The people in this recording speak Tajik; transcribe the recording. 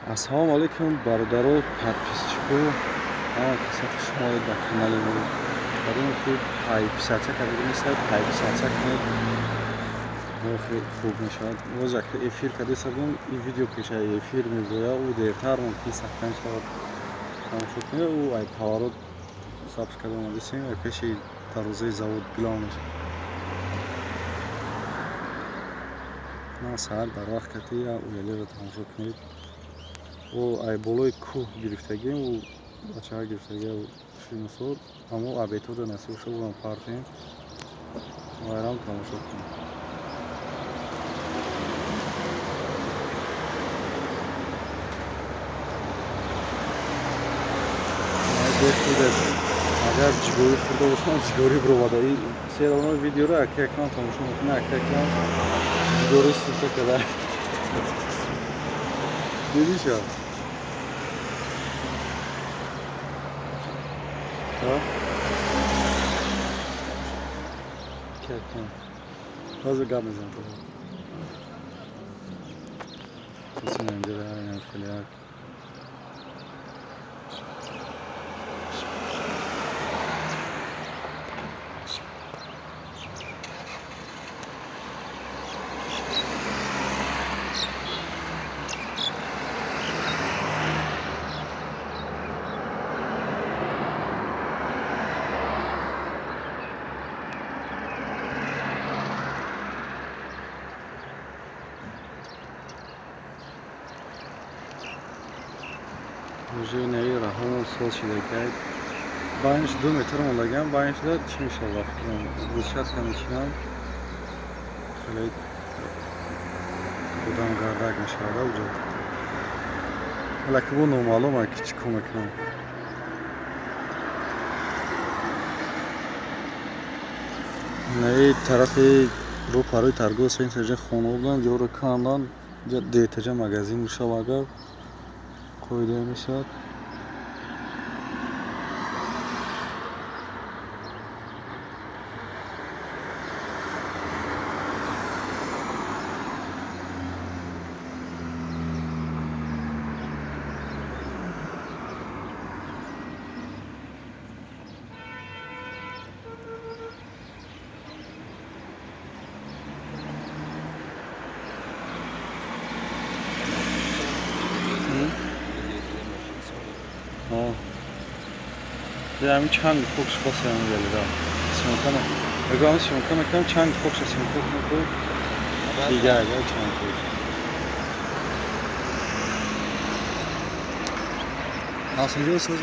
Ассалому алайкум, бародаро, подписчико, ҳама каса хуш омадед ба канали мо. Барои ки подписаться карда нестед, подписаться кунед, хуб мешавад. Боз як эфир карда будем, ин видео пеша эфир мебояд, ӯ дертар мумкин сахтан шавад. Тамошо кунед, ӯ ай поворот сабт карда омадасем, ай пеши дарвозаи завод главный. На саат дар вақт кати уялеро тамошо кунед. Ӯ ай болои кӯҳ гирифтагим, ӯ бачаҳа гирифтагӣ шиносод, аммо абетода насиб шуд, ӯам партем, вайрам тамошо кунед. Агар ҷигорӣ хӯрда бошам, ҷигорӣ бировада. Се равно видеоро ака экран тамошо мекунад, ака экран ҷигорӣ суша када. Дидиша? Ҳозир гап мезанам то. Хеле як уже наи раҳомон соз шидакай. Байнаш 2 метр мондагиам, байнашда чӣ мешавад фикрам, брусчатка мечинам, хеле одам гардак мешавад уҷо. Ҳалаки бо номаълум ки чӣ кор мекунам. Наи тарафи рӯ парои торговый центр ҷа хона буданд, ҷоро кандан, детаҷа магазин мешавад, агар қоида мешавад. Ҳамин чанг хокш босаям велида. Съёмка мегӯям, съёмка мекунам, чанг хокша съёмка кунам, дигар агар чанг хок. Асинҷо соз.